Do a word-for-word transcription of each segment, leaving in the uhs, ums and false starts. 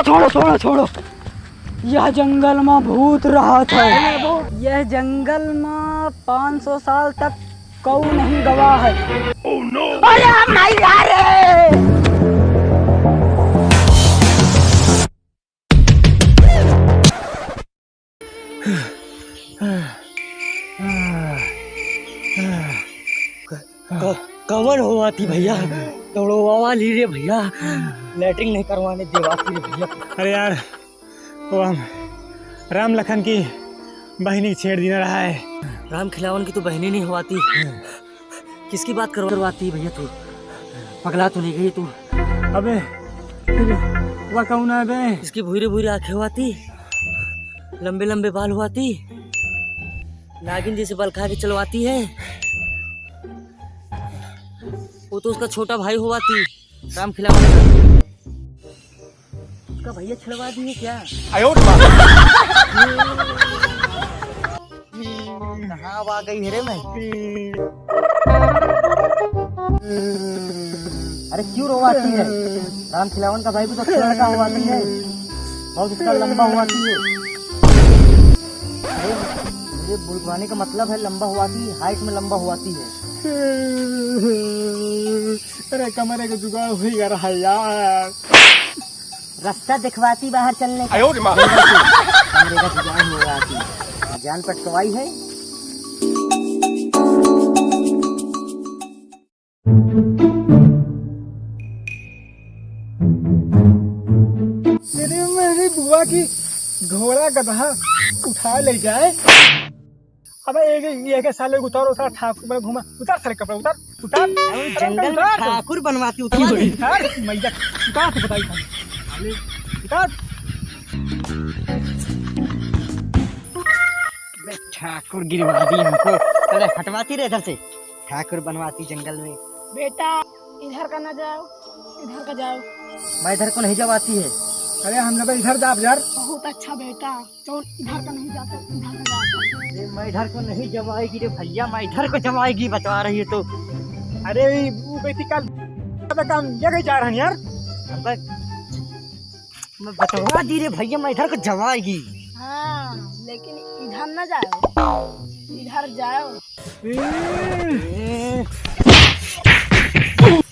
छोड़ो, छोड़ो, छोड़ो। यह जंगल मा भूत रहत है। यह जंगल मा पाँच सौ साल तक कऊ नहीं गवा है। अरे माई रे! क-, कवन होवाती भइया? दौड़वावा ली रे भइया, लैट्रिन नहीं करवाने देवाती रे भइया। अरे यार, वो हम राम लखन की बहिनी के छेड़ दिना रहा है। राम खिलावन की तो बहिनी नहीं होवाती। किसकी बात करवा-, करवाती भइया तू? पगला तो नहीं गई तू? अबे, फिर वह कौन है बे? इसकी भूरे भूरे आँखें होवाती, लंबे लंबे बाल होवाती, नागिन जैसे बल खा के चलवाती है। वो तो उसका छोटा भाई होवाती, राम खिलावन का। उसका भइया छुड़वा दिए क्या? आयो रे माँ। कहाँ अब आ गई है रे मैं? अरे क्यों रोवाती है? राम खिलावन का भाई भी तो अच्छा लड़का होवाती है, बहुत उसका लंबा होवाती है। अरे मेरे बुलवाने का मतलब है लंबा होवाती, हाइट में लंबा होवाती है। अरे कमरे का जुगाड़ हो ही गया रहा यार। रास्ता दिखवाती बाहर चलने का। आयो रे माँ। कमरे का जुगाड़ हो गया थी। जान पटकवाई है। तेरे मेरी बुआ की घोड़ा गधा उठा ले जाए। अबे एक, एक साले उतारो साला ठाकुर बना घूमा। उतार सारे कपड़ा, उतार, उतार। अरे अरे जंगल में उतार तो। ठाकुर बनवाती, उतार। उतार, मैया, उतार तो बताई था। साले, उतार। बे ठाकुर गिरवा दी हमको। अरे हटवाती रे इधर से। ठाकुर बनवाती जंगल में। बेटा, इधर का ना जाओ, इधर का जाओ। मैं इधर को नहीं जवाती है। अरे हम लोग इधर जाब यार। बहुत अच्छा बेटा। जौन इधर का नहीं जाता, उधर का जाता। अरे, मैं इधर को नहीं जवाएगी रे भइया, मैं इधर को जवाएगी, बता रही है तो। अरे, वो कहती कल काम ये कहीं जा रहा है यार। अबे, मैं बतवा दी रे भइया, मैं इधर को जवाएगी। हाँ, लेकिन इधर ना जाओ, इधर जाओ।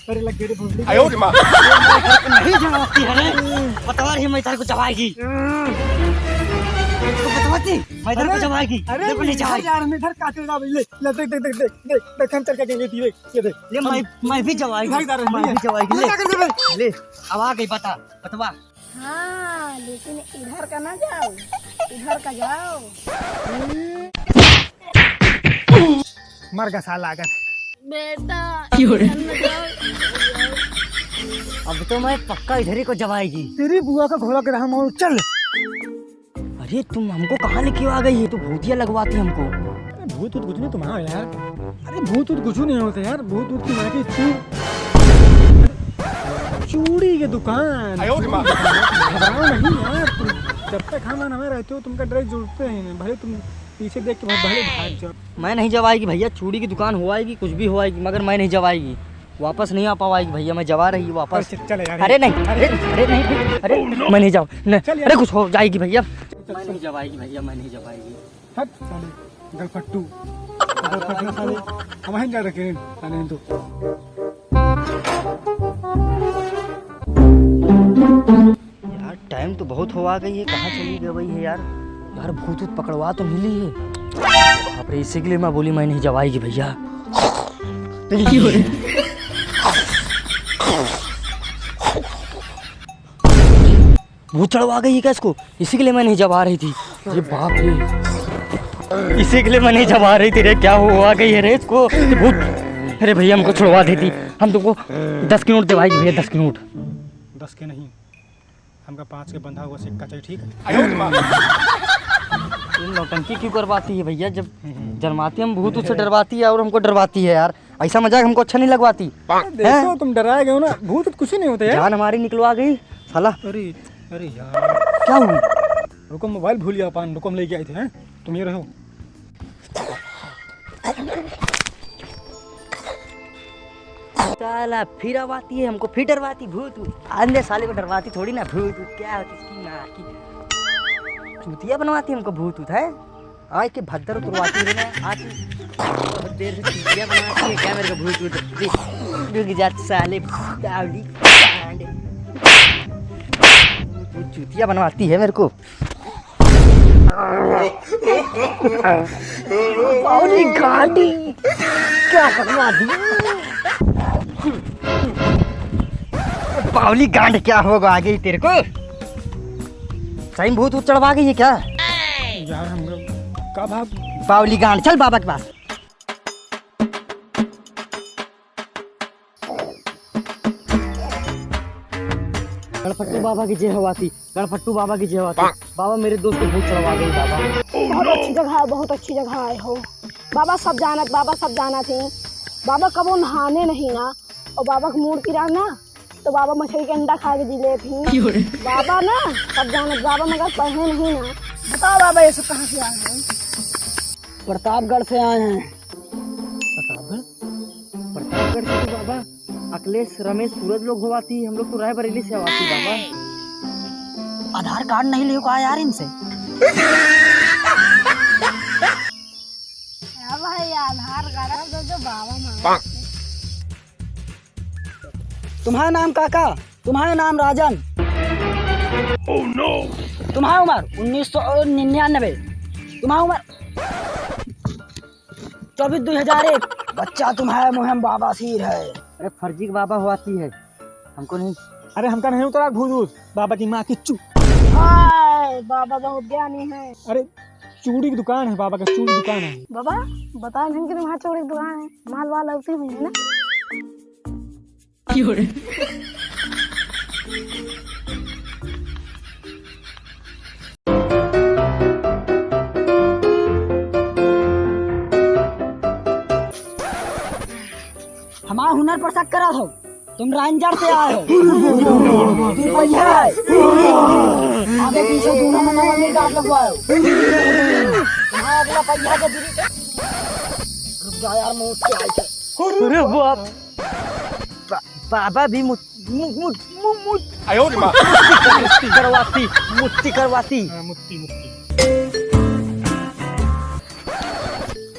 अरे लग गए रे भोसड़ी। आयो रे माँ। नहीं जवाबती है रे। बतवा रही मैं इधर को जवाएगी। तो बतवाती, मैं इधर को अरे, जवाएगी। अरे, इधर को नहीं इधर जवाएगी। जा रहे हैं, इधर काटे ना, ले, ले, देख, देख, देख, देख, देख, देख, हम चल के गए, देख, ये देख। ले, मैं, मैं भी जवाएगी। इधर जा रहे हैं, मैं ले। भी जवाएगी, ले ले। जा रहे हैं, ले। ले, अब आ गई, बता, बतवा। हाँ, लेकिन इधर का ना जाओ, इधर का जाओ। मर गया साला आगत। बेटा, क्यों रे? इधर न जाओ। अब तो मैं पक्का इधर ही को जवाएगी। तेरी बुआ का घोड़ा गधा मारू, चल। अरे तुम हमको कहाँ लेके आ गई है? तू भूतिया लगवाती हमको। अरे भूत वूत कुछ नहीं तुम्हारा यार। अरे भूत वूत कुछ नहीं होता यार, भूत वूत की माँ की चू-, चूड़ी के दुकान। आयो रे माँ। घबराओ नहीं यार, तुम जब तक हम हमें रहते हो तुमका ड्रेस जुड़ते हैं, भले तुम पीछे देख के भले भाग जाओ। मैं नहीं जवाएगी भइया, चूड़ी की दुकान होवाएगी, कुछ भी होवाएगी, मगर मैं नहीं जवाएगी, वापस नहीं आ पावाएगी भइया, मैं जवा रही हूँ वापस। अरे चल, चल यार। अरे नहीं, अरे, अरे, अरे नहीं, अरे मैं नहीं जाऊँ, नहीं, चल यार। अरे कुछ हो जाएगी भइया। चल, मैं चल। नहीं जवाएगी भइया, मैं नहीं जवाएगी। हट साले, गलफट्टू। गलफट्टू साले, हम ही जा रखे हैं, साले हिंदू। यार, टाइम तो बहुत होवा गई है, कहाँ चली गई है यार? यार, भूत वूत पकड़वा तो नहीं ली है? बाप रे, इसी के लिए मैं बोली, मैं नहीं जवाएगी भइया। भूत चढ़वा गई है क्या इसको? इसी के लिए मैं नहीं जवा रही थी। अरे बाप रे, इसी के लिए मैं नहीं जवा रही थी रे। क्या हुआ गई है रे इसको? भूत। अरे भइया, हमको छुड़वा देती, हम तुमको दस की नोट दिवाएगी भइया, दस की नोट। दस के नहीं, हमका पाँच के बंधा हुआ सिक्का चाहिए, ठीक है? तुम नौटंकी क्यों करवाती है भइया? जब हम्म, हम्म। जन्माती हम भूत उससे डरवाती है और हमको डरवाती है यार। ऐसा मजाक हमको अच्छा नहीं लगवाती। अरे देखो, हैं? तुम डराए गए हो ना, भूत तो कुछ नहीं होते यार। जान हमारी निकलवा गई साला। अरे, अरे यार। क्या हुआ? रुको, मोबाइल भूल गया अपन, रुको, हम लेके आए थे, हैं? तुम ये रहो। साला फिर आवाती है, हमको फिर डरवाती भूत। अंधे साले को डरवाती थोड़ी ना भूत, क्या होती इसकी? चूतिया बनवाती हमको भूत उत है। आय के भद्दर उतरवाती है ना, आती। बहुत देर से चूतिया बनवाती है क्या मेरे को भूत उत? रुक जा साले, बावली गांड। तू चूतिया बनवाती है मेरे को। बावली गांड, क्या बनवा दी? बावली गांड क्या होगा आगे ही तेरे को? सही में भूत उत चढ़वा गई है क्या? यार, हम लोग का भाग? बावली गांड, चल बाबा के पास। गणपट्टू बाबा की जय होवाती, गणपट्टू बाबा की जय होवाती। बाबा, मेरे दोस्त को भूत चढ़वा गई बाबा। बहुत अच्छी जगह है, बहुत अच्छी जगह आए हो। बाबा सब जानत, बाबा सब जानत हैं। बाबा कबो नहाने नहीं ना, और बाबा के मूर्ति रहा ना, तो बाबा मछली के अंडा खा के जी लेत ही। बाबा ना सब जानत, बाबा मगर पढ़े नहीं ना। बताओ बाबा, ये सब कहाँ से आए हैं? प्रतापगढ़ से आए हैं। प्रतापगढ़? प्रतापगढ़ से तो बाबा अखिलेश, रमेश, सूरज लोग होवाती, हम लोग तो रायबरेली से आवाती बाबा। आधार कार्ड नहीं लियो का यार इनसे? हाँ भाई, आधार कार्ड दो, जो बाबा मांगते। तुम्हारा नाम काका, तुम्हारा नाम राजन। तुम्हारा उम्र उन्नीस सौ निन्यानवे। तुम्हारा उम्र चौबीस दुई हजार एक। बच्चा तुम्हारा मुहिम बाबा सीर है। अरे फर्जी के बाबा होवाती है, हमको नहीं। अरे हमका नहीं उतरा भूत वूत, बाबा की माँ की चू। हाय, बाबा बहुत ज्ञानी है। अरे चूड़ी की दुकान है, बाबा का चूड़ी की दुकान है। बाबा, बता नहीं कि तुम्हारा चूड़ी की दुकान है, माल वाल होती हुई है ना? हमार हुनर पर शक करत हो, तुम रेंजर से आए हो। तू पहिया है। आगे पीछे दोनों में नंबर में गांठ लगवाए हो। हाँ, अगला पहिया के दीदी। रुक जा यार, मैं उठ के आई थे। अरे बाप। बा-, बाबा भी मुत-, मु-, मु-, मु-, मु-, आयो रे माँ। मुत्ती करवाती, मुत्ती करवाती। हाँ, मुत्ती, मुत्ती।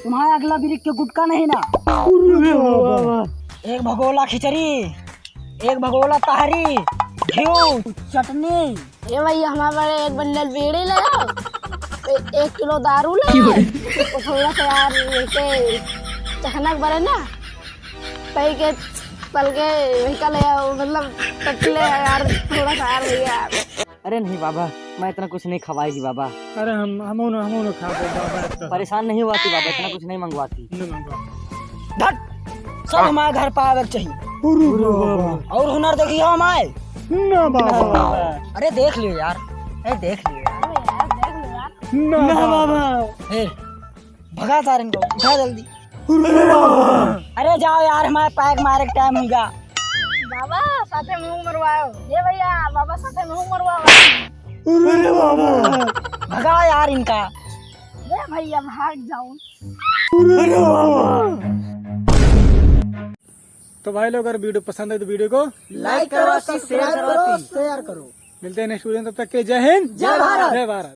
तुम्हारा अगला बिरिक के गुटका नहीं ना? अरे बाबा। एक भगोला खिचड़ी, एक भगोला तहरी, घिउ, चटनी। ए भैया, हमारे बड़े एक बंडल बीड़ी ले आओ, ए-, एक किलो दारू ले आओ, और थोड़ा सा यार, ये के चखनक बरे ना, तई के तल के वही का ले आओ, मतलब, टट्टी ले आओ यार, थोड़ा सा यार भैया। अरे नहीं बाबा, मैं इतना कुछ नहीं खवाएगी बाबा। अरे हम, हमहू न, हमहू न खाबो बाबा, इतना। परेशान नहीं होवाती बाबा, इतना कुछ नहीं मंगवाती। नहीं मंगवाती। धत! सब हमारे घर पावे के चाहिए। अरे बाबा। और हुनर देखिए हमारे। ना बाबा। अरे देख लियो यार, अरे देख लियो यार। अरे यार, देख लो यार। ना ना बाबा। बाबा। ए, भगा सारे इनको, उठा जल्दी। अरे बाबा। अरे जाओ यार, हमारे पैक मारे के टाइम हुई गा। बाबा, साथे मुंह मरवाओ। ए भैया, बाबा साथे मुंह मरवाओ। अरे बाबा। भगाओ यार इनका। ए भैया, भाग जाओ। अरे बाबा। तो भाई लोग, अगर वीडियो पसंद है तो वीडियो को like करो, subscribe करो, share करो। मिलते हैं नेक्स्ट वीडियो में, तब तक के लिए जय हिंद, जय भारत। जय भारत।